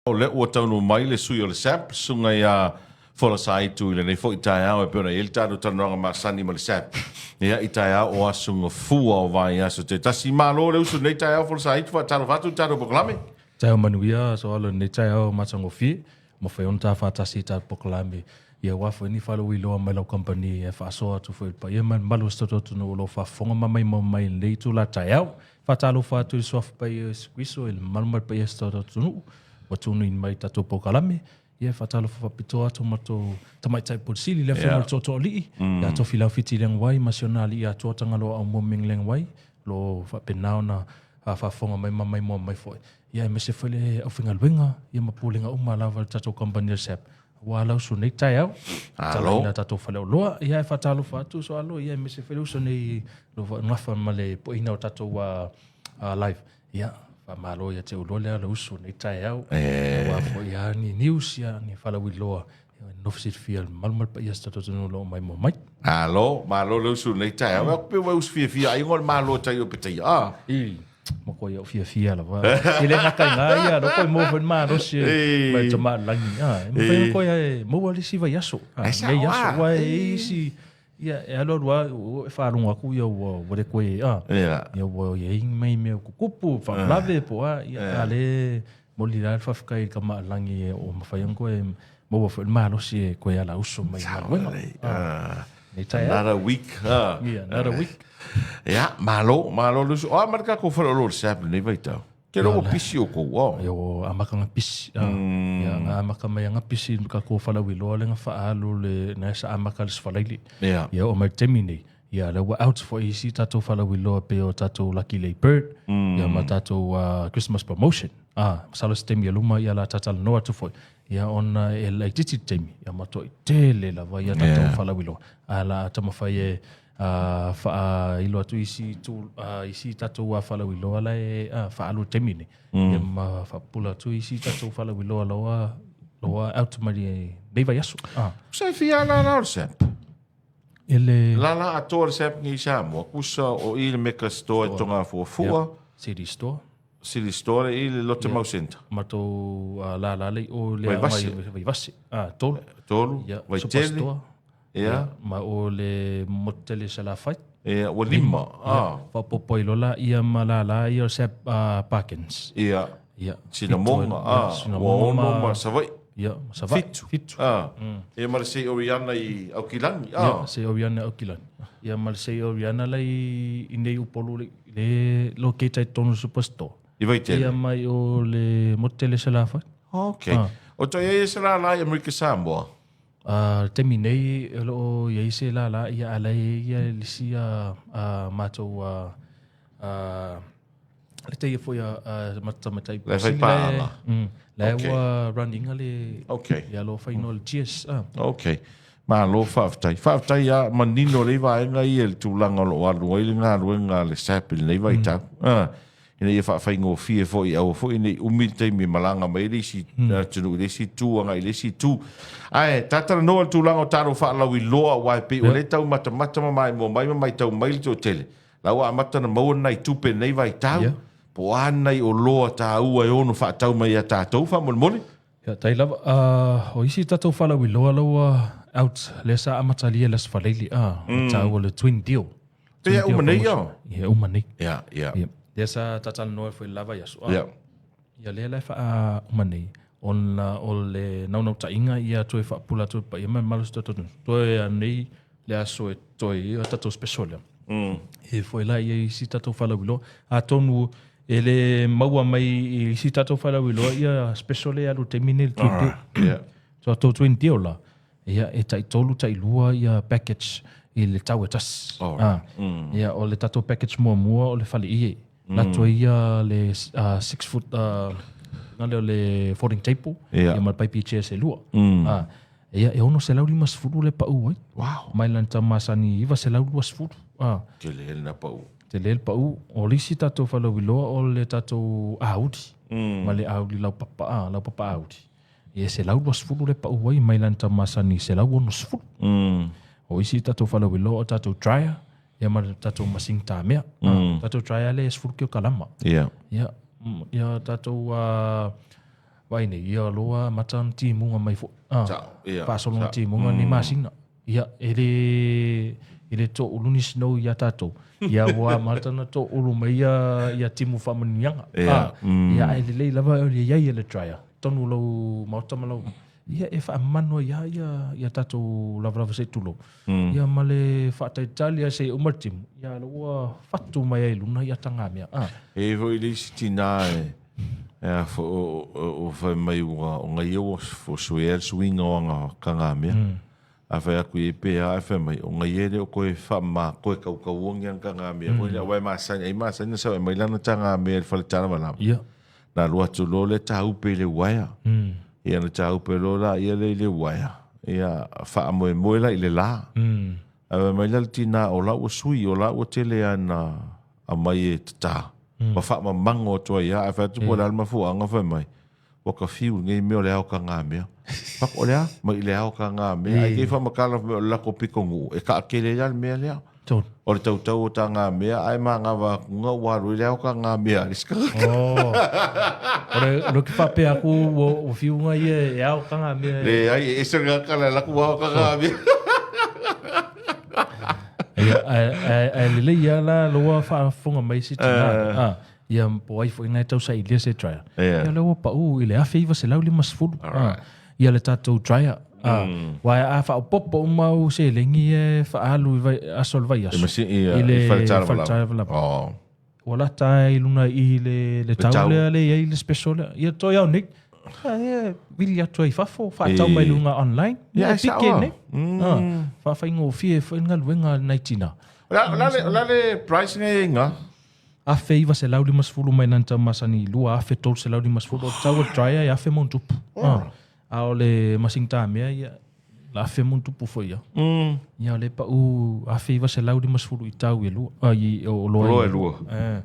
O lea ua taunuu mai le sui o le SAP, Susuga ia Folasa Aitu i lenei foi taeao e pei ona i ai le tatou talanoaga masani ma le SAP. Ia, i taeao o Aso Gafua o vaiaso te tasi. Malo le usu i lenei taeao Folasa Aitu, faatalofa atu i le tatou polokalame. Taeao manuia Soalo i lenei taeao matagofie. Mafai ona ta faatasi i tatou polokalame ia aua foi ni faalauiloa mai lau kamupani e faasoa atu foi i le paia ma le mamalu o si tatou atunuu o lo o faafofoga ma maimoa mai i lenei itula taeao. Faatalofa atu i le Suafa Paia o Iesu Keriso i le mamalu ma le paia o si tatou atunuu ua tunuina mai i tatou polokalame. Ia faatalofa faapitoa atu matou Tamaitai Pule Sili, le Afioga i le Tootooalii, ia Tofilau Fiti Leaguai ma si ona alii atoa Tagaloa Aumua Ming Leaguai, o lo o faapena ona faafofoga mai ma maimoa mai foi. Ia aemaise foi le aufaigaluega ia ma Pulega uma lava a le tatou kamupani o le SAP aua le uso nei taeao. Malo. Tatou faleoloa. Ia e faatalofa atu Soalo, ia aemaise foi le uso nei o lo o gafa ma le pueina o tatou live. Ia, faamalo ia te oulua lea le uso nei taeao. Aua foi ia ni news, ia ni faalauiloa, nofo silafia le mamalu ma le paia o si tatou atunuu o lo o maimoa mai. Malo, malo le uso nei taeao. Mm. Pe ua uso fiafia ai ngol malo tai o petaia. Ah. I. Mo ko ia fiafia lava. I le ngaka inga ia lo ko mo foi malosi mai te malangi. Ah, mo foi ko ia mo wali si vai aso. Ah, nei aso wa e isi ia e alu alu a e faalogo atu ia ua ua le koe a ia ua i ai mai mea kukupu faalavelave po a ia a le moli la le faafetai i le Tama a le Lagi o mafai ona koe maua foi le malosi e koe ala uso mai galuega. Nei taeao. Another week. Yeah, another week. Ia, malo, malo le uso. O a ma le tatou faleoloa o le SAP lenei vaitau. Ke lo pisi o kou o. Ia o amaka nga pisi. Mm. Ia nga amaka mai nga pisi ka ko falauiloa le nga faalu le na sa amaka le sfalaili. Ia. Ia o mai temi nei. Ia le ua out foi isi tatou falauiloa pe o tatou Lucky Lay Bird. Mm. Ia ma tatou Christmas promotion. Ah, masalo se taimi e luma ia la tatalanoa atu foi. Ia ona e laitiiti le taimi, ia matuai tele lava ia tatou yeah. falauiloa. A la taumafai e faailo atu isi tu, isi tatou falauiloa la e faaalu le taimi nei. Mm. Ia ma faapupula atu isi tatou falauiloa loa loa out mai nei vaiaso. Ah. Sa fia la la o le SAP. Ele La la atoa le SAP nei Samoa. Kusa o i le Mecca Store e tonga fuafua. Yeah. City Store. City Store i le Lotte Mau Center. Matou lala le o le Vaivase. Vaivase. Ah, tolu. Tolu. Yeah. Vaitele. Yeah. Ma o le Motele Salafai. Yeah, ua lima. Ah. Faapopo ai lola ia ma lala ia o Sap Parkins. Yeah. Yeah. Sinamonga. Ah. Ua ono ma Savaii. Yeah, Savaii. Fitu. Fitu. Ah. Ia ma le Sei Oriana i Aukilani. Ah. Yeah, Sei Oriana i Aukilani. Ia ma le Sei Oriana la i nei Upolu le le locate ai tonu superstore. I Vaitele. Ia mai o le motele Salafai. Okay. Ah. O toi ai se la la i Amerika Samoa. Taimi nei o lo o i ai se lala ia ala e ia le isi a matou a le teia foi a matamatai Le fai paanga. La ua running le Okay. Ia lo fai no le cheers. Ah. Okay. Malo faafetai. Faafetai a manino lei vaega ia i le tulaga o lo o alu ai le galuega a le SAP i lenei vaitau. Ah. Ina ia faafaigofie foi, aua foi ne i umi le taimi e malaga mai ai le isi atunuu i le isi itu agai i le isi itu. Ae ta talanoa i le tulaga o tatou faalauiloa aua e pei o lea e taumatamata ma maimoa mai ma matau mai le toatele, la ua amata ona maua nai tupe i lenei vaitau, po o a nai oloa taua e ono faatau mai ia tatou faamolemole. Ia, tai lava. O isi tatou faalauiloa la ua out, lea sa amatalia i le Aso Faraile, mm. taua le Twin Deal. Pei e uma nei ia? Ia, uma nei. Ia, ia. Ia, lea sa tatalanoa foi lava i aso. Ia. Ia, lea la e faauma nei, ona o le naunautaiga ia toe faapula atu le paia ma le malosi tatou atunuu. Toe anei le aso e toe i ai tatou special lea. Mm. E foi la ia isi tatou faalauiloa. Atonu e le maua mai i isi tatou faalauiloa ia special lea e alu i le taimi nei le twin deal. Yeah. So tatou twin deal la, ia e tai tolu tai lua ia package i le tau e tasi. Alright. Ah, Ia o le tatou package muamua o le fale ie. Lato ia le 6 foot na lea o le folding table Yeah. ia ma le paipi chairs e lua. Ah, ia e 650 le pau ai. Wow. Mai lana tau masani 920. Ah. Tele le na pau. Tele le pau. O le isi tatou faalauiloa o le tatou auli. Ma le auli laupapa, ah, laupapa auli. Ia e 120 le pau ai mai lana tau masani 160. O isi tatou faalauiloa o tatou dryer ia ma le tatou masini tamea. Ah, tatou dryer lea e 10 kilokalama. Yeah. Ia, ia tatou Vaai nei, ia loa amata ona timuga mai foi. Ah, Sao, ia, faasolo ona sao. timuga nei masina. Ia, e le, e le toulu ni snow ia tatou. Ia ua amata ona toulu mai ia, ia timu faamanuiaga. Ia, Ah, ia ae lelei lava o le iai e le dryer. Tonu o lou maota ma lau ia e faamanu ai lava ia, ia tatou lavalava se i tulou. Ia ma le faatalitali lava seia uma le timu, ia la ua fatu mai ai i luna ia tagamea. Ah. E i ai foi le isi tina e, e a foi, o, o, o fai mai ua, o ngai ia ua, ua suea le suiga o ana tagamea. A fai atu i ai pe a, ae fai mai, o ngai ia e le o toe faamama, toe tautaua ni ana tagamea foi lea, aua e masani, ai masani ona sau e aumai lana tagamea i le fale talavalava. Ia. Na alu atu loa lea taupe i le uaea. Ia na taupe loa la ia lea i le uaea. Ia faamoemoe la i le la. Ae fai mai la le tina o la ua sui, o la ua tele ana aumai e tata. Ma faamamago atu ai lava. Ae fai atu po o le a le mafuaaga fai mai, ua ka fiu i lenei mea o le ao tagamea. Fai atu, o le a? Mai i le ao tagamea. Ae te i faamatala fai mai o le latou pitonuu e taatele ai la le mea lea. Tonu. O le tautau o tagamea ae manava atu ua alu ai le ao tagamea a le isi tagata. Oh. O le, o le ke faapea aku ua, ua fiuga ia e ao tagamea. Leai, e ese le gata le laku ao tagamea. Ia, ae, ae, ae lelei ia la loa faafofoga mai si tina. Ah, ia po ai foi ngai tau sailia se dryer. Yeah. Ia lea ua pau i le 1950. Ah, ia le tatou dryer. Ah, Aua a faaopoopo uma au seleni ia e faaalu i vai, aso o le vaiaso. I masi, ia, I le i fale fale talavalava. talavalava. Oh. Ua lata ai i luna i le, le tau tau. lea le i ai le special lea. Ia toe au nei. Ah, ia, vili atu ai i fafo, faatau mai E. luga online. Ia, Ia, e sao pike ah. nei. Ah, faafaigofie foi le galuega a lenei tina. O le a, o le a le, o le a le price nei e iga? 1950 mai lana tau masani i 2350. O le tau o le dryer e afe ma ona tupu. Ah, a o le masini tamea ia, la afe ma ona tupu foi ia. Ia o lea e pau 1950 i tau e lua, ah, i, o loa Loa e e lua. Eh.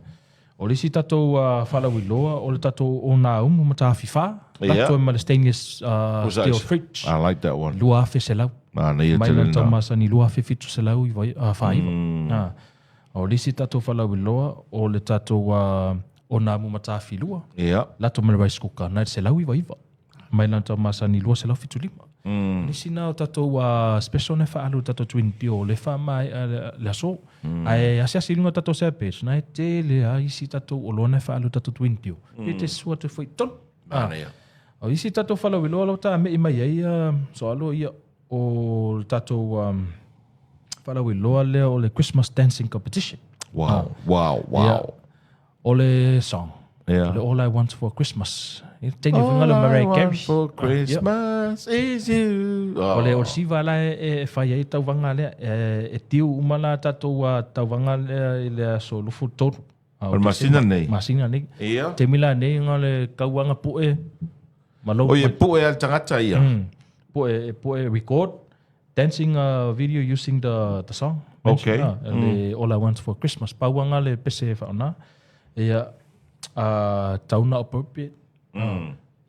O le isi tatou faalauiloa o le tatou onaumu matafifa, Ia. latou ma le stainless steel fridge. I like that one. 2100. Manaia Mai tele lana tau lena. masani 2700 i vai, faaiva. Ah. O le isi tatou faalauiloa o le tatou onaumu matafilua. Ia. Latou ma le rice cooker, na i le 199. Mai lana tau masani 275. Mm. Nisi na o tatou special na faalu i tatou Twin Pure, le faamaea le aso. Ae asiasi i luga o tatou share page, na e tele a isi tatou oloa na faalu i tatou Twin Pure. E te sua atu foi tonu. Manaia. O isi tatou falauiloa lau tame'i mai ai so alo ia o le tatou falauiloa lea o le Christmas Dancing Competition. Wow, wow, wow. Ia, o le song. Yeah. O le All I Want for Christmas. E teine fai le Mariah Carey. For Christmas is you. O le o le siva la e, e fai ai tauvaga lea. E, e tiu uma la tatou tauvaga lea i le aso 23. O le masina nei. Masina nei. Ia. Taimi la nei nga le kauaga pu'e ma lou O ia pu'e a le tagata ia. Pu'e pu'e record dancing video using the song. Okay. Le All I Want for Christmas. Pauanga le pese e whaona. Ia, tau na appropriate.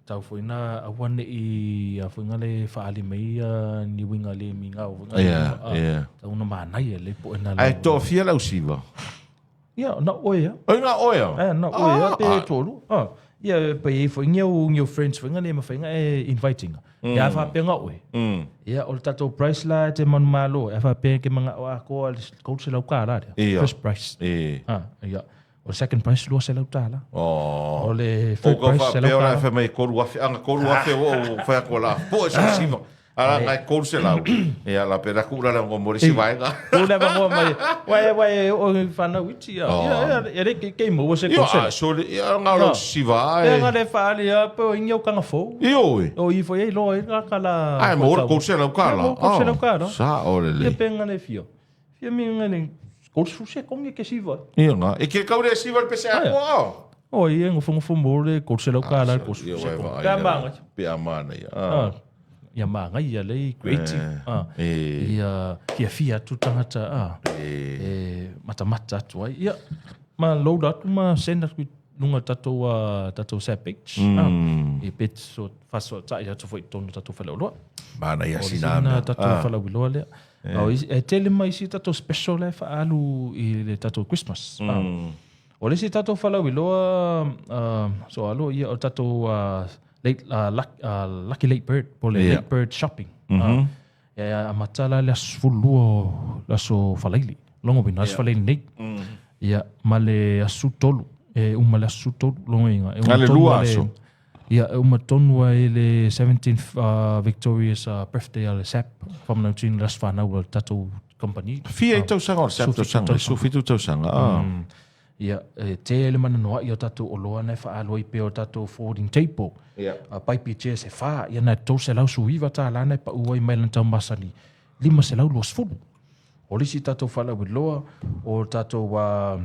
Tau foi na aua ne i a foi le whaali mai ia ni winga le mi ngau. Yeah, yeah. Tau na mānai e le po e na Ai toafia lau siva? Ia, na oe ia. Oi nga oe a? Eh, na oe ia pe tolu. Ah, ia pe i foi ngiau ngiau friends foi ngale ma foi e inviting. Ia fa pe nga oe. Ia o le tatou price la te manu malo. Ia fa pe ke manga o ako le coach lau ka la. Ia. First price. E. Ah, ia. O le second price 200 tala. Oh. O le O third ka price fa selau pe ora tala. fa mai 3000, anga 3000 o o fa ko la. Po e sa siva. Ala ngai 300. Ia la pe la ku la ngo mori si vaega. O le vangoa mai. Wai wai o whanau iti ia. Ia ia ia le ke ke mo se Ia ko se. a so le ia nga lo siva Ia e. nga le whaali ia pe o ingi o kanga fou. Ia oi. O i foi ei loa i nga kala. Ai mo 300 ka la. Mo 300 ka la. Sa o le Ia le. pe nga le fio. Fio mi nga le kol su se konge ke siva. Ia nga. E ke kau le siva le pese a ko a. O i ngo fongo fongo le kol se lau ka la kol su Ia se wai konge. vai. Ka manga. Pe a mana ia. Ah. Ia manga ia le creative. Ah. E. Ia fia fia atu tangata ah. E. E matamata atu ai. Ia ma load atu ma send atu i lunga tatou tatou set page. Ah. E pet so faso tai atu foi tonu tatou whaleoloa. Mana ia O le sina. sina tatou whalauiloa lea. O isi- E tele mai isi tatou special lea e faaalu i le tatou Christmas. Ah. O le isi tatou whalauiloa, so alo ia o tatou Late, uh, luck, uh, Lucky Late Bird, po le yeah. Late Bird Shopping. Mm -hmm. uh, e amata la le aso 12 o le aso Falaili. Logo uiga, aso Falaili nei. Mm. Ia, ma le aso 13. E uma le aso 13, logo uiga. E uma le lua aso. Ia, e uma tonu ai le 17th uh, Victorious uh, birthday a le SAP, whamanautuina le aso whanau a le tatou company. Fia i tausaga o le SAP tausaga, 17 tausaga. Ah. Mm. Ia, e tele mananoaʻi o tatou oloa na e faaalu ai pea o tatou folding table. Ia. A paipi chairs e whā, ia na e $319 tālā na e paʻu ai mai lana tau masani $520. O le isi tatou faalauiloa, o tatou uh,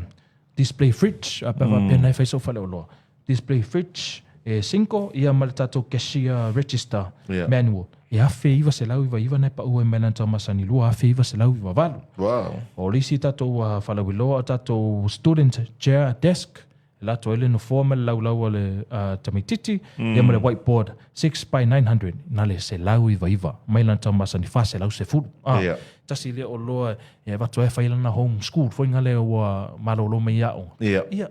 display fridge, a pea faapea na e fai sau faleoloa. Display fridge e 5, ia ma le tatou cashier register yeah. manual. E $1,999 na e paʻu ai mai lana tau masani $2,998. Wow. O le isi tatou uh, faalauiloa o tatou student chair desk, e latou ai le nofoa ma le laulau a le uh, tamaititi, mm. ia ma le whiteboard 6 by 900, na le 199 mai lana tau masani 410. Ah, Yeah. Tasi lea oloa e avatu ai e fai lana home school, foi ngale ua malolo mai aoga. Yeah. Ia,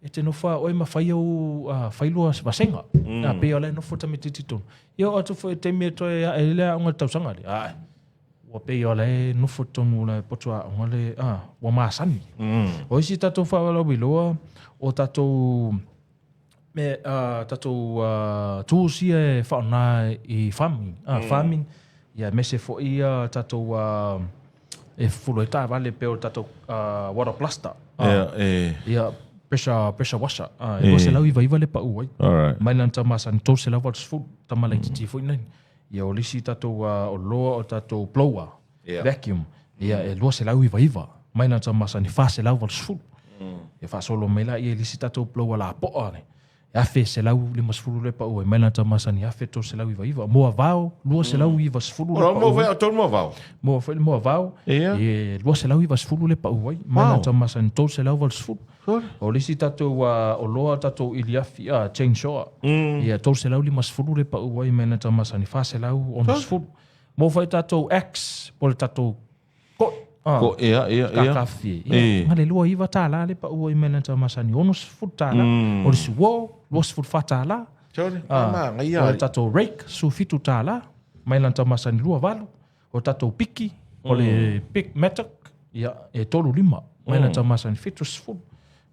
e te nofo a oe ma fai au uh, failua vasega. Mm. A pei o le nofo tamaititi tonu. Ia o atu foi taimi e toe ae i le aoga le tausaga le. Ae. Ua pei o le nofo tonu o le poto aoga le, ah, ua masani. Mm. O isi tatou whawalauiloa, o tatou me uh, tatou uh, tools ia e whaona i farming, uh, mm. farming, ia mese foi ia tatou uh, e fulo ai taavale pei o le tatou uh, water blaster. Uh, yeah, eh. Ia pressure pressure washer. Uh, e 299 le pau ai. Alright. Mai lana tau masani 380 tama laitiiti foi nai. Ia o le isi tatou uh, oloa o tatou blower. Yeah. Vacuum. Ia e 299 mai lana tau masani 480. Mm. E faasolo mai la ia i le isi tatou blower lapoa le. E 1150 le pau ai mai lana tau masani 1399. Moavao 290 le Ora pau mo ai. vai o tonu moavao. Moa foi le moavao. Ia. E 290 le pau ai mai lana Wow. tau masani 380. Sure. O le isi tatou uh, oloa tatou iliafi uh, chainsaw. Mm. Ia 350 le pau ai mai lana tau masani 460. Mo foi tatou axe po le tatou Ko, ah, Ko ia ia ia. kakafie. Eh. Ia, nga le lua iwa tālā le paua i mena tau masani 60 tālā. Mm. O le suo, 24 tālā. Sorry, Ah, ma ngai o le ia. tatou rake, 17 tālā. Mai lana tau masani lua valu. O tatou piki, o le pick mattock, ia, e tolu lima. Mai lana tau masani 70.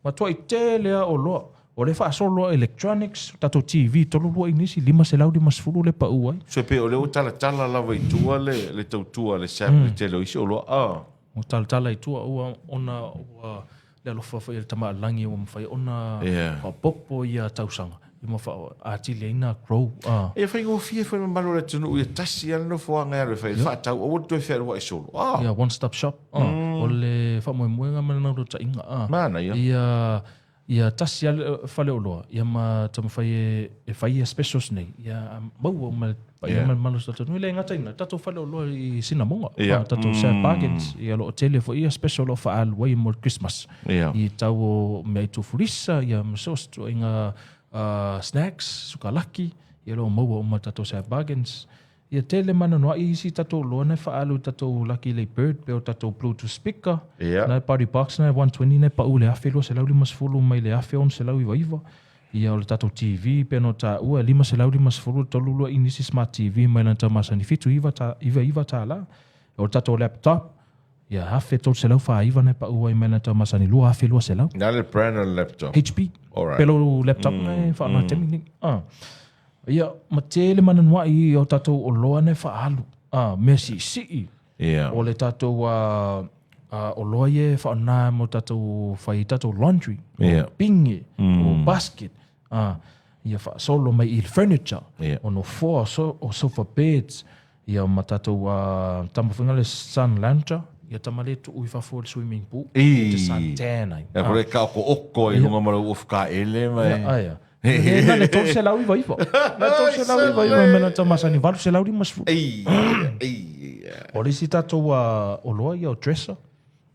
Matua i tele a o loa. O le faasolo a electronics, tatou TV, tolu lua i nisi, 550 le paua ai. So pe o le o tala tala lava i tua le le tautua le sap le tele o isi oloa. Ah. Ua talatala i tua ua ona ua le alofa foi e le tama a lagi ua mafai ona Yeah. faaopoopo ia tausaga i ma faaatili ai na grow. Ah. E faigofie foi le mamalu o le atunuu ia tasi lava le nofoaga e alu e fai le faatau aua le toe fealuai solo. Ah. Ia one stop shop. Ah. O le faamoemoega ma le naunautaiga. Ah. Manaia. Ia Ia tasi a le faleoloa, ia ma taumafai e, e fai ia specials nei, ia maua uma le paia Yeah. ma le malosi o tatou nuu. E le gata ina, tatou faleoloa i Sinamoga, Yeah. yeah. tatou mm. bargains, ia lo o tele foi ia special o lo o faaalu ai mo le Christmas. Yeah. I tau o mea i tufulisa, ia ma so o se tuaiga uh, snacks, sukalaki, ia lo o maua uma tatou Sad Bargains. Ia tele mananoa'i isi tatou oloa na e faaalu i tatou Lucky Late Bird pe o tatou Bluetooth speaker. Ia. Na e party box na e 120 na e pau i le 1250 mai le 1699. Ia o le tatou TV pe no taua e 550 le tolu lua inisi smart TV mai lana tau masani 79 ta, 99 tālā. O le tatou laptop ia 1349 na e pau ai mai lana tau masani 2200. Na le brand o le laptop. HP. Alright. Pelo laptop mm. na e whaana mm. nei. Ah. Ia, ma tele mananua'i o tatou oloa na e faaalu. Ah, mea siisii. Yeah. O le tatou uh, uh, oloa ia e whaana mo tatou whai tatou laundry. Yeah. O pinge, mm. o basket. Ah, ia whaasolo mai i le furniture. Yeah. O nofoa, so, o sofa beds. Ia ma tatou uh, tamawhenga le sun lounger. Ia tama le tuu i fafo o le swimming pool. Ei. Te sun tan ai. Ia ko le ka oko oko i lunga ma lau ofu ka ele ma. Aia. E na le tolu selau iva iva. Na tolu selau iva iva me na tamasani valu selau lima sefulu. Ei, ei. O le isi tatou uh, oloa ia o dresser.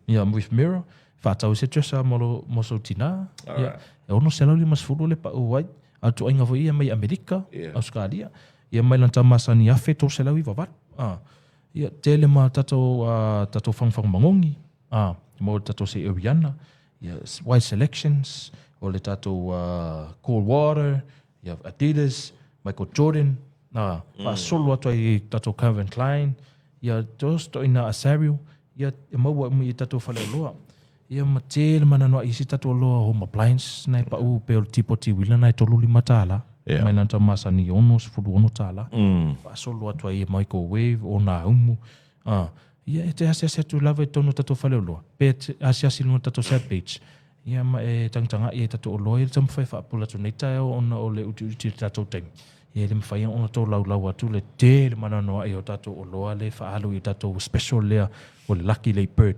Ia with mirror. Whaatau se dresser mo, lo, mo sou tina. Ia, e ono selau lima sefulu le pau ai. A tuaiga foi ia mai Amerika, Yeah. Australia. Ia mai lana tamasani afe tolu selau iva valu. Ah. Ia tele ma tatou uh, tatou fangfang mangogi. Ah, mo tatou se Ariana. Ia wide selections o le tatou uh, cold water, ia Adidas, Michael Jordan, na faasolo atu ai i tatou Calvin Klein, ia tos toina Asario, ia e maua uma i tatou faleoloa. Ia ma tele mananoa isi tatou oloa home appliance nai pau pe o le tipoti uila nai $35. Yeah. Mai lana tau masani $66. Faasolo atu ai e microwave o nā umu. Ah, ia e te asiasi atu lava i totonu o tatou faleoloa. Pe te asiasi i luga o tatou sap page. Ia ma e tagatagai ai tatou oloa ia le taumafai e faapula atu nei taeao ona o le utiuti o le tatou taimi. Ia e le mafai ona tolaulau atu le tele mananoai o tatou oloa lea e faaalu i tatou special lea o le Lucky Late Bird.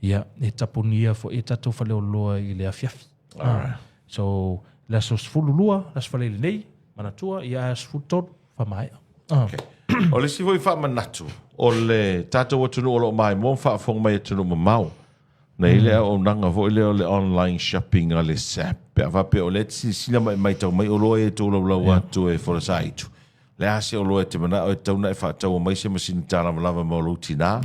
Ia, e tapunia foi e tatou faleoloa i le afiafi. Alright. So, le aso 12, le aso Faleile nei, manatua, ia ae aso 13, faamaea. Ah. Okay. O le isi foi faamanatu, o le tatou atunuu o lo o maimoa ma faafofoga mai atunuu mamao, na i ai le auaunaga foi lea o le online shopping a le SAP, pe a faapea o lea e te silasila ma e matau mai oloa ia e tolaulau atu e folasa itu. Le a se oloa e te manao e tatau ona e faataua mai se masini tālavalava mo lou tinā,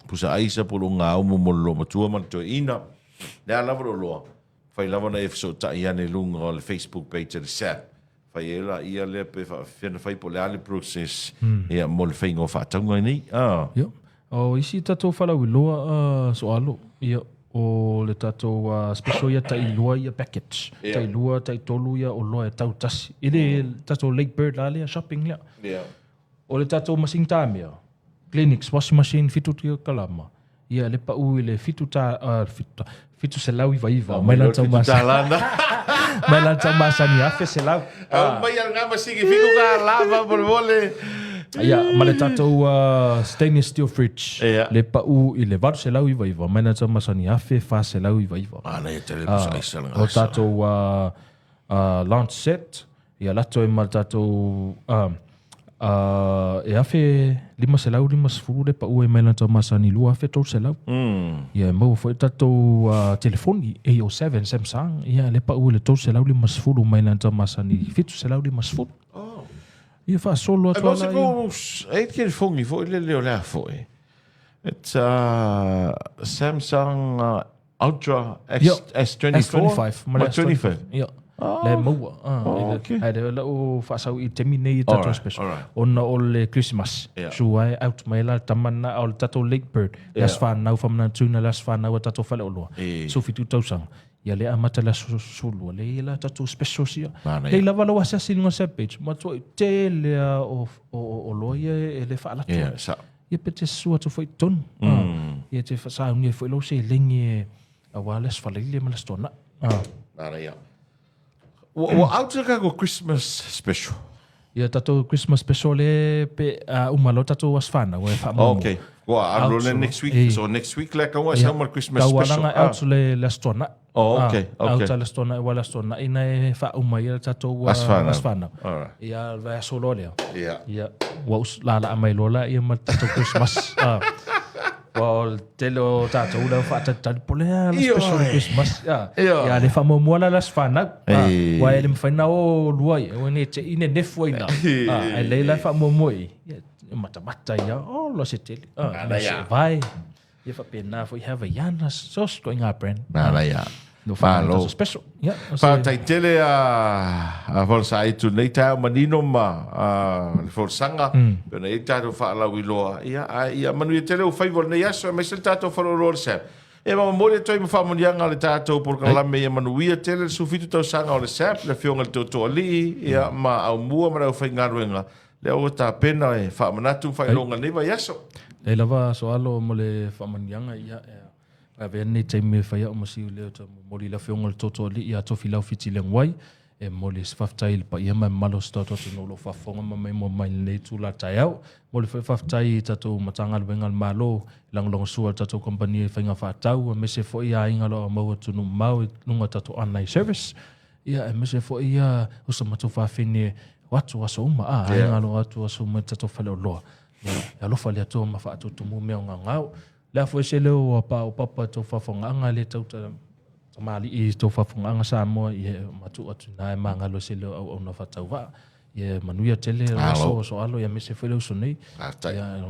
pusa aisa po o lou gaumu mo le loomatua ma le toeaina. Le a lava le oloa, fai lava ona e fesootai ane i luga o le Facebook page a le SAP. Fai ai laia lea pe faapefea ona fai po o le a le process ia mo le faiga o faatauga nei. Ah. Ia. O isi tatou falauiloa uh, soalo, ia, o le tatou uh, special ia tai lua ia package. Yeah. Tai lua, tai tolu ia oloa e tau tasi. I le tatou late bird la lea shopping lea. Yeah. O le tatou masini tāmea, Kleenex washing machine fitu kalama. Ia le pau i le fitu ta, uh, fitu, ta, 799 mai lana tau masani. Mai lana tau masani 1100. Au mai al ngama sigi fiku ka lava molemole. Ia, ma le tatou uh, stainless steel fridge. Ia. Le pau i le 899 mai lana tau masani 1499. Ana ia tele pusa aisa O tatou uh, uh, lunch set, Ia lato e ma le tatou e 1550 le pau ai mai lana tau masani 2300. Ia e maua foi tatou telefoni A07 Samsung ia le pau i le 350 mai lana tau masani 750. Oh. Ia faasolo atu ala. E maua se e telefoni foi le leo le a foi. It's Samsung Ultra S, Ia, S24? S25. Ma 25? Ia. Oh. Le maua. Ah, Oh, okay. Ai le lau faasau i taimi nei i tatou Alright, special. alright. Ona o le Christmas. Yeah. Sua e out mai la tama na o le tatou late bird. Le aso whanau whamanatuna, le aso whanau a tatou whaleoloa. E. So fitu tausanga. Ia le amata le aso sulua. Le ia la tatou special sia. Mana Le ia. lava lau asiasi i luga o page. Matua i tele a o, o, o, o loa ia e le whaalatu. Yeah, sa. Ia pe te susu atu foi i totonu. Mm. Ia te whasāungia foi lau seleni e aua le aso faleile ma le aso tuanai. Ah. Nā ia. Ua, ua out le kako Christmas special. Ia tatou Christmas special le pe uh, uma lo tatou aso whanau e whaamuamua. Okay. Ua alu le next week. E. So next week le kaua e sau ma le Christmas Tau special. alanga out le, le aso tuanai. Oh, okay, Ah, okay. Out le aso tuanai, ua le aso tuanai na e whaauma ia le tatou Aso whanau. aso whanau. Alright. Ia le aso loa lea. Yeah. Ia, ua us laalaa mai loa laia ma le tatou Christmas. Ah. Ua o le tele o tatou lea ua faatalitali po o le a le Ioe. special Christmas. Ah. Ioe. Ia, le faamuamua la le aso fanau. Ah. Ei. Ua e le mafai ona o lua ia, ua ne te i nenefu ai ina. Ah, ae lelei la e faamuamua i, ia, e matamata ia, oh, loa se tele. Ah, Nana ia. se vae. Ia faapena foi Havaianas, so se ituaiga brand. Nana ia. No Malo. whanau special. Yeah, o se- Faafetai tele a a folasaga aitu nei taeao manino ma a, le folasaga mm. pe ona i ai tatou faalauiloa ia ae ia manuia tele ua faiva o lenei aso aemaise le tatou faleoloa o le SAP. E mamamoli atu ai ma faamanuiaga a le tatou polokalame ia manuia tele le 17 tausaga o le SAP, le afioga i le Tootooalii ia ma Aumua ma le aufaigaluega lea ua tapena e faamanatu ma faailoga i lenei vaiaso. Leai lava Soalo mo le faamanuiaga ia e Avea lenei taimi e fai au ma siu leo tau momoli i le Afioga i le Tootooalii ia Tofilau Fitileguai e momoli se faafetai i le paia ma le mamalu o si tatou atunuu o lo o faafofoga ma maimoa mai i lenei itula taeao. Momoli foi faafetai i tatou Matagaluega a le Malo i lagolagosua a le tatou kamupani i faiga faatau aemaise foi aiga o lo o maua atunuu mamao i luga o tatou online service. Ia aemaise foi ia o sa matou faafine o atu aso uma, a, aiga o lo o atu aso uma i le tatou faleoloa. Ia, e alofa le Atua ma faatutumu mea o gaogao. Le a foi se leo ua paopapa i tou faafofogaaga, le tau tamalii i tou faafofogaaga Samoa, ia e matuu atu ina e magalo i se leo auauna faatauvaa. Ia manuia tele le aso o Soalo, ia aemaise foi le uso nei. Faafetai. Ia